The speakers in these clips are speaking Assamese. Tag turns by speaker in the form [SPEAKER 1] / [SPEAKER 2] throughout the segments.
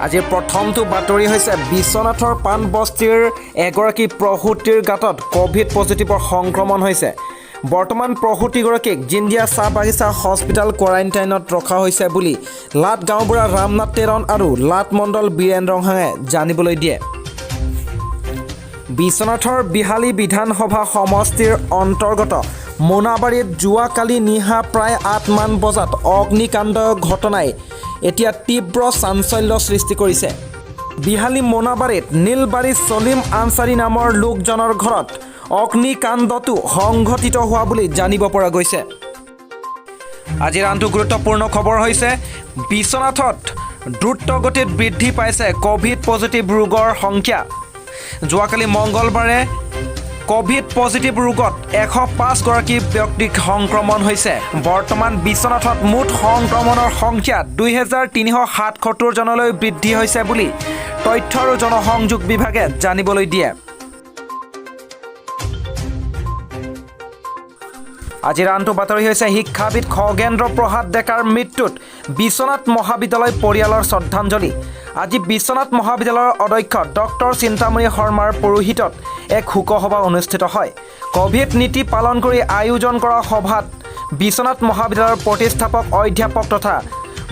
[SPEAKER 1] আজিৰ প্ৰথমটো বাতৰি হৈছে বিশ্বনাথৰ পাণবস্তিৰ এগৰাকী প্ৰসূতিৰ গাতত ক'ভিড পজিটিভৰ সংক্ৰমণ হৈছে। বৰ্তমান প্ৰসূতিগৰাকীক জিন্দিয়া চাহ বাগিচা হস্পিটেল কোৱাৰেণ্টাইনত ৰখা হৈছে বুলি লাট গাঁওবুঢ়া ৰামনাথ তেৰণ আৰু লাট মণ্ডল বীৰেণ ৰংহাঙে জানিবলৈ দিয়ে। বিশ্বনাথৰ বিহালী বিধানসভা সমষ্টিৰ অন্তৰ্গত মোনাবাৰীত যোৱাকালি নিশা প্ৰায় 8মান বজাত অগ্নিকাণ্ড ঘটনাই এতিয়া তীব্ৰ চাঞ্চল্য সৃষ্টি কৰিছে। বিহালী মোনাবাৰীত নীলবাৰী চলিম আনচাৰী নামৰ লোকজনৰ ঘৰত অগ্নিকাণ্ডটো সংঘটিত হোৱা বুলি জানিব পৰা গৈছে। আজিৰ আনটো গুৰুত্বপূৰ্ণ খবৰ হৈছে বিশ্বনাথত দ্ৰুতগতিত বৃদ্ধি পাইছে ক'ভিড পজিটিভ ৰোগৰ সংখ্যা। যোৱাকালি মংগলবাৰে ক'ভিড পজিটিভ ৰোগত 105গৰাকী ব্যক্তিক সংক্ৰমণ হৈছে। বৰ্তমান বিশ্বনাথত মুঠ সংক্ৰমণৰ সংখ্যা 2377জনলৈ বৃদ্ধি হৈছে বুলি তথ্য আৰু জনসংযোগ বিভাগে জানিবলৈ দিয়ে। আজিৰ আনটো বাতৰি হৈছে শিক্ষাবিদ খগেন্দ্ৰ প্ৰসাদ ডেকাৰ মৃত্যুত বিশ্বনাথ মহাবিদ্যালয় পৰিয়ালৰ শ্ৰদ্ধাঞ্জলি। আজি বিশ্বনাথ মহাবিদ্যালয়ৰ অধ্যক্ষ ডক্টৰ চিন্তামণি শৰ্মাৰ পৌৰোহিত্যত এক শোকসভা অনুষ্ঠিত হয়। ক'ভিড নীতি পালন কৰি আয়োজন কৰা সভাত বিশ্বনাথ মহাবিদ্যালয়ৰ প্ৰতিষ্ঠাপক অধ্যাপক তথা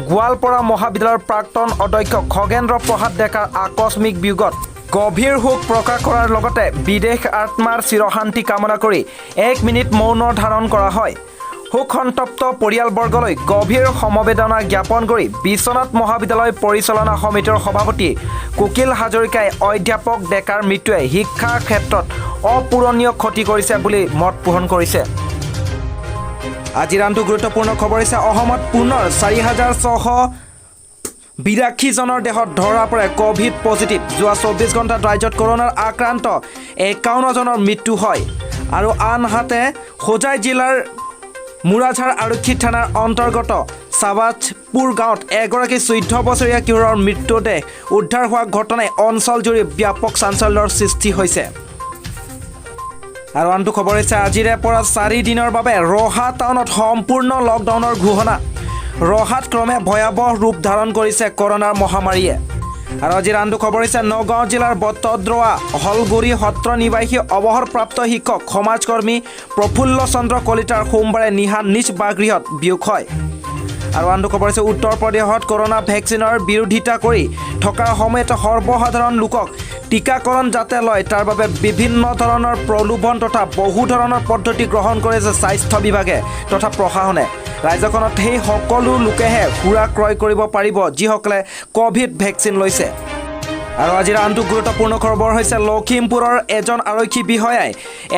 [SPEAKER 1] গোৱালপাৰা মহাবিদ্যালয়ৰ প্ৰাক্তন অধ্যক্ষ খগেন্দ্ৰ প্ৰসাদ ডেকাৰ আকস্মিক বিয়োগত গভীৰ শোক প্ৰকাশ কৰাৰ লগতে বিদেহী আত্মাৰ চিৰশান্তি কামনা কৰি এক মিনিট মৌন ধাৰণ কৰা হয়। শোক সন্তপ্ত পৰিয়ালবৰ্গলৈ গভীৰ সমবেদনা জ্ঞাপন কৰি বিশ্বনাথ মহাবিদ্যালয় পৰিচালনা সমিতিৰ সভাপতি কোকিল হাজৰিকাই অধ্যাপক ডেকাৰ মৃত্যুৱে শিক্ষাৰ ক্ষেত্ৰত অপূৰণীয় ক্ষতি কৰিছে বুলি মত পোষণ কৰিছে। আজিৰ আনটো গুৰুত্বপূৰ্ণ খবৰ হৈছে অসমত পুনৰ 4682জনৰ দেহত ধৰা পৰে ক'ভিড পজিটিভ। যোৱা 24 ঘণ্টাত ৰাজ্যত কৰোণাৰ আক্ৰান্ত 51জনৰ মৃত্যু হয়। আৰু আনহাতে হোজাই জিলাৰ মোৰাঝাৰ আৰক্ষী থানাৰ অন্তৰ্গত চাবাজপুৰ গাঁৱত এগৰাকী 14 বছৰীয়া কিশোৰৰ মৃতদেহ উদ্ধাৰ হোৱা ঘটনাই অঞ্চলজুৰি ব্যাপক চাঞ্চল্যৰ সৃষ্টি হৈছে। আৰু আনটো খবৰ হৈছে আজিৰে পৰা 4 দিনৰ বাবে ৰহা টাউনত সম্পূৰ্ণ লকডাউনৰ ঘোষণা। ৰহাত ক্ৰমে ভয়াৱহ ৰূপ ধাৰণ কৰিছে কৰোণাৰ মহামাৰীয়ে। আৰু আজিৰ আনটো খবৰ হৈছে নগাঁও জিলাৰ বটদ্ৰৱা হলগুৰি সত্ৰ নিবাসী অৱসৰপ্ৰাপ্ত শিক্ষক, সমাজকৰ্মী প্ৰফুল্ল চন্দ্ৰ কলিতাৰ সোমবাৰে নিশা নিজ বাসগৃহত বিয়োগ হয়। আৰু আনটো খবৰ হৈছে উত্তৰ প্ৰদেশত কৰোণা ভেকচিনৰ বিৰোধিতা কৰি থকাৰ সময়তে সৰ্বসাধাৰণ লোকক টীকাকৰণ যাতে লয়, তাৰ বাবে বিভিন্ন ধৰণৰ প্ৰলোভন তথা বহু ধৰণৰ পদ্ধতি গ্ৰহণ কৰিছে স্বাস্থ্য বিভাগে তথা প্ৰশাসনে। ৰাজ্যখনত সেই সকলো লোকেহে সুৰা ক্ৰয় কৰিব পাৰিব, যিসকলে ক'ভিড ভেকচিন লৈছে। আৰু আজিৰ আনটো গুৰুত্বপূৰ্ণ খবৰ হৈছে লখিমপুৰৰ এজন আৰক্ষী বিষয়াই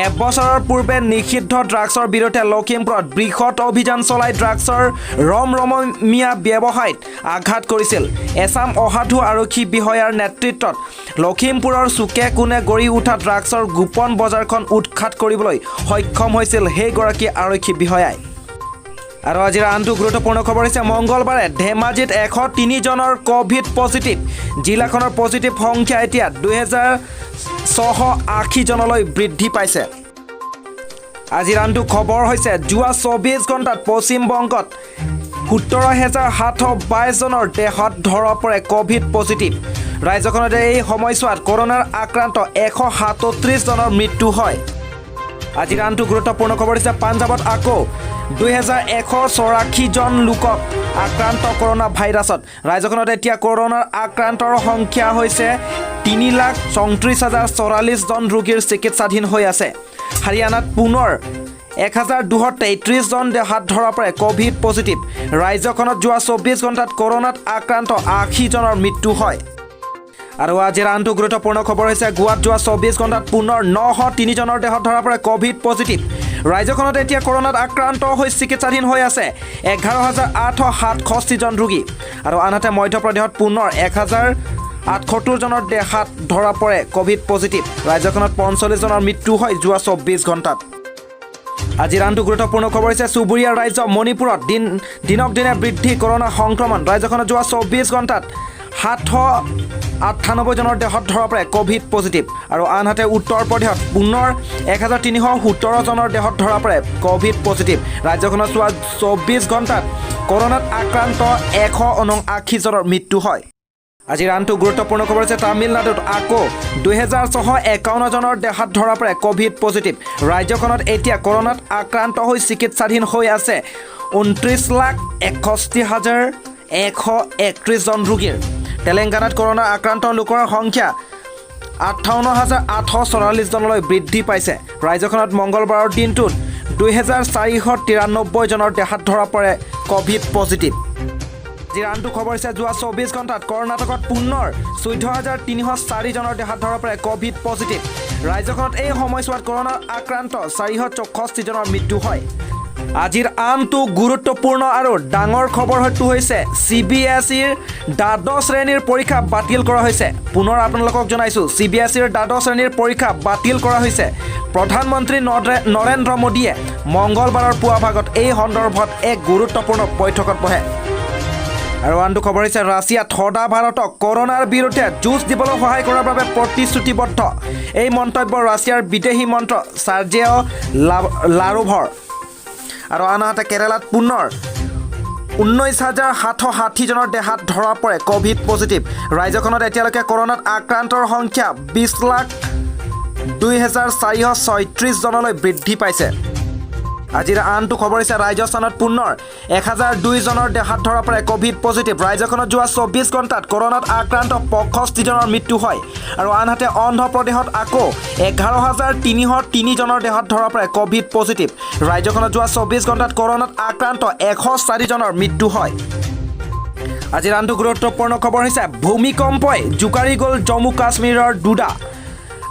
[SPEAKER 1] এবছৰৰ পূৰ্বে নিষিদ্ধ ড্ৰাগছৰ বিৰুদ্ধে লখিমপুৰত বৃহৎ অভিযান চলাই ড্ৰাগছৰ ৰমৰমীয়া ব্যৱসায়ত আঘাত কৰিছিল। এচাম অসাধু আৰক্ষী বিষয়াৰ নেতৃত্বত লখিমপুৰৰ চুকে কোণে গঢ়ি উঠা ড্ৰাগছৰ গোপন বজাৰখন উৎখাত কৰিবলৈ সক্ষম হৈছিল সেইগৰাকী আৰক্ষী বিষয়াই। আৰু আজিৰ আনটো গুৰুত্বপূৰ্ণ খবৰ হৈছে মংগলবাৰে ধেমাজিত 103জনৰ ক'ভিড পজিটিভ। জিলাখনৰ পজিটিভ সংখ্যা এতিয়া 2680জনলৈ বৃদ্ধি পাইছে। আজিৰ আনটো খবৰ হৈছে যোৱা 24 ঘণ্টাত পশ্চিমবংগত 17,722জনৰ দেহত ধৰা পৰে ক'ভিড পজিটিভ। ৰাজ্যখনত এই সময়ছোৱাত কৰোণাৰ আক্ৰান্ত 137জনৰ মৃত্যু হয়। আজিৰ আনটো গুৰুত্বপূৰ্ণ খবৰ হৈছে পাঞ্জাৱত আকৌ 2184জন লোকক আক্ৰান্ত কৰোণা ভাইৰাছত। ৰাজ্যখনত এতিয়া কৰোণাৰ আক্ৰান্তৰ সংখ্যা হৈছে 3,34,044জন। ৰোগীৰ চিকিৎসাধীন হৈ আছে। হাৰিয়ানাত পুনৰ 1233জন দেহাত ধৰা পৰে ক'ভিড পজিটিভ। ৰাজ্যখনত যোৱা 24 ঘণ্টাত কৰোণাত আক্ৰান্ত 80জনৰ মৃত্যু হয়। আৰু আজিৰ আনটো গুৰুত্বপূৰ্ণ খবৰ হৈছে গোৱাত যোৱা 24 ঘণ্টাত পুনৰ 903জনৰ দেহত ধৰা পৰে ক'ভিড পজিটিভ। ৰাজ্যখনত এতিয়া কৰোণাত আক্ৰান্ত হৈ চিকিৎসাধীন হৈ আছে 11,867জন ৰোগী। আৰু আনহাতে মধ্যপ্ৰদেশত পুনৰ 1078জনৰ দেহাত ধৰা পৰে ক'ভিড পজিটিভ। ৰাজ্যখনত 45জনৰ মৃত্যু হয় যোৱা 24 ঘণ্টাত। আজিৰ আনটো গুৰুত্বপূৰ্ণ খবৰ হৈছে চুবুৰীয়া ৰাজ্য মণিপুৰত দিনক দিনে বৃদ্ধি কৰোণা সংক্ৰমণ। ৰাজ্যখনত যোৱা 24 ঘণ্টাত 798জনৰ দেহত ধৰা পৰে ক'ভিড পজিটিভ। আৰু আনহাতে উত্তৰ প্ৰদেশত পুনৰ 1317জনৰ দেহত ধৰা পৰে ক'ভিড পজিটিভ। ৰাজ্যখনত যোৱা 24 ঘণ্টাত কৰোণাত আক্ৰান্ত 179জনৰ মৃত্যু হয়। আজিৰ আনটো গুৰুত্বপূৰ্ণ খবৰ হৈছে তামিলনাডুত আকৌ 2651 জনৰ দেহাত ধৰা পৰে ক'ভিড পজিটিভ। ৰাজ্যখনত এতিয়া কৰোণাত আক্ৰান্ত হৈ চিকিৎসাধীন হৈ আছে 29,61,131 জন ৰোগীৰ। তেলেংগানাত কৰোণা আক্ৰান্ত লোকৰ সংখ্যা 58,844 জনলৈ বৃদ্ধি পাইছে। ৰাজ্যখনত মংগলবাৰৰ দিনটোত 2493 জনৰ দেহাত ধৰা পৰে ক'ভিড পজিটিভ। আজিৰ আনটো খবৰ হৈছে যোৱা 24 ঘণ্টাত কৰ্ণাটকত পুনৰ 14,304 জনৰ দেহাত ধৰা পৰে ক'ভিড পজিটিভ। ৰাজ্যখনত এই সময়ছোৱাত কৰোণাৰ আক্ৰান্ত 464 জনৰ মৃত্যু হয়। আজিৰ আনটো গুৰুত্বপূৰ্ণ আৰু ডাঙৰ খবৰ হয়তো হৈছে চিবিএছইৰ দ্বাদশ শ্ৰেণীৰ পৰীক্ষা বাতিল কৰা হৈছে। পুনৰ আপোনালোকক জনাইছোঁ, চিবিএছইৰ দ্বাদশ শ্ৰেণীৰ পৰীক্ষা বাতিল কৰা হৈছে। প্ৰধানমন্ত্ৰী নৰেন্দ্ৰ মোদীয়ে মংগলবাৰৰ পুৱা ভাগত এই সন্দৰ্ভত এক গুৰুত্বপূৰ্ণ বৈঠকত বহে। আৰু আনটো খবৰ হৈছে ৰাছিয়া সদা ভাৰতক কৰোণাৰ বিৰুদ্ধে যুঁজ দিবলৈ সহায় কৰাৰ বাবে প্ৰতিশ্ৰুতিবদ্ধ। এই মন্তব্য ৰাছিয়াৰ বিদেশী মন্ত্ৰী চাৰ্জেয় লাভৰোভৰ। আৰু আনহাতে কেৰালাত পুনৰ 19,760 জনৰ দেহাত ধৰা পৰে ক'ভিড পজিটিভ। ৰাজ্যখনত এতিয়ালৈকে কৰোণাত আক্ৰান্তৰ সংখ্যা 20,02,436 জনলৈ বৃদ্ধি পাইছে। আজিৰ আনটো খবৰ হৈছে ৰাজস্থানত পুনৰ 1002 জনৰ দেহাত ধৰা পৰে ক'ভিড পজিটিভ। ৰাজ্যখনত যোৱা 24 ঘণ্টাত কৰোণাত আক্ৰান্ত 65 জনৰ মৃত্যু হয়। আৰু আনহাতে অন্ধ্ৰপ্ৰদেশত আকৌ 11,303 জনৰ দেহত ধৰা পৰে ক'ভিড পজিটিভ। ৰাজ্যখনত যোৱা 24 ঘণ্টাত কৰোণাত আক্ৰান্ত 104 জনৰ মৃত্যু হয়। আজিৰ আনটো গুৰুত্বপূৰ্ণ খবৰ হৈছে ভূমিকম্পই জোকাৰি গ'ল জম্মু কাশ্মীৰৰ ডোডা।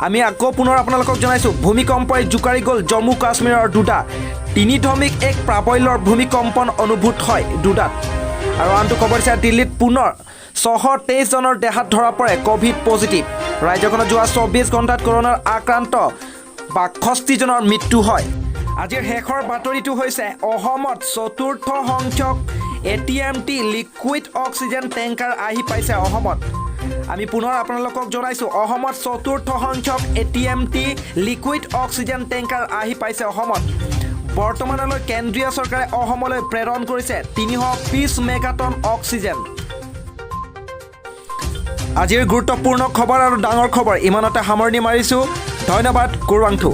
[SPEAKER 1] আমি আকৌ পুনৰ আপোনালোকক জনাইছোঁ, ভূমিকম্পই জোকাৰি গ'ল জম্মু কাশ্মীৰৰ ডোডা। 3.1 প্ৰাবল্যৰ ভূমিকম্পন অনুভূত হয় ডোডাত। আৰু আনটো খবৰ হৈছে দিল্লীত পুনৰ 623 জনৰ দেহাত ধৰা পৰে ক'ভিড পজিটিভ। ৰাজ্যখনত যোৱা 24 ঘণ্টাত কৰোণাৰ আক্ৰান্ত 62 জনৰ মৃত্যু হয়। আজিৰ শেষৰ বাতৰিটো হৈছে অসমত চতুৰ্থ সংখ্যক এটিএমটি লিকুইড অক্সিজেন টেংকাৰ আহি পাইছে অসমত। আমি পুনৰ আপোনালোকক জনাইছোঁ, অসমত চতুৰ্থ সংখ্যক এটিএমটি লিকুইড অক্সিজেন টেংকাৰ আহি পাইছে অসমত। বৰ্তমানলৈ কেন্দ্ৰীয় চৰকাৰে অসমলৈ প্ৰেৰণ কৰিছে 320 মেগাটন অক্সিজেন। আজিৰ গুৰুত্বপূৰ্ণ খবৰ আৰু ডাঙৰ খবৰ ইমানতে সামৰণি মাৰিছোঁ। ধন্যবাদ। কুৰৱাংথু।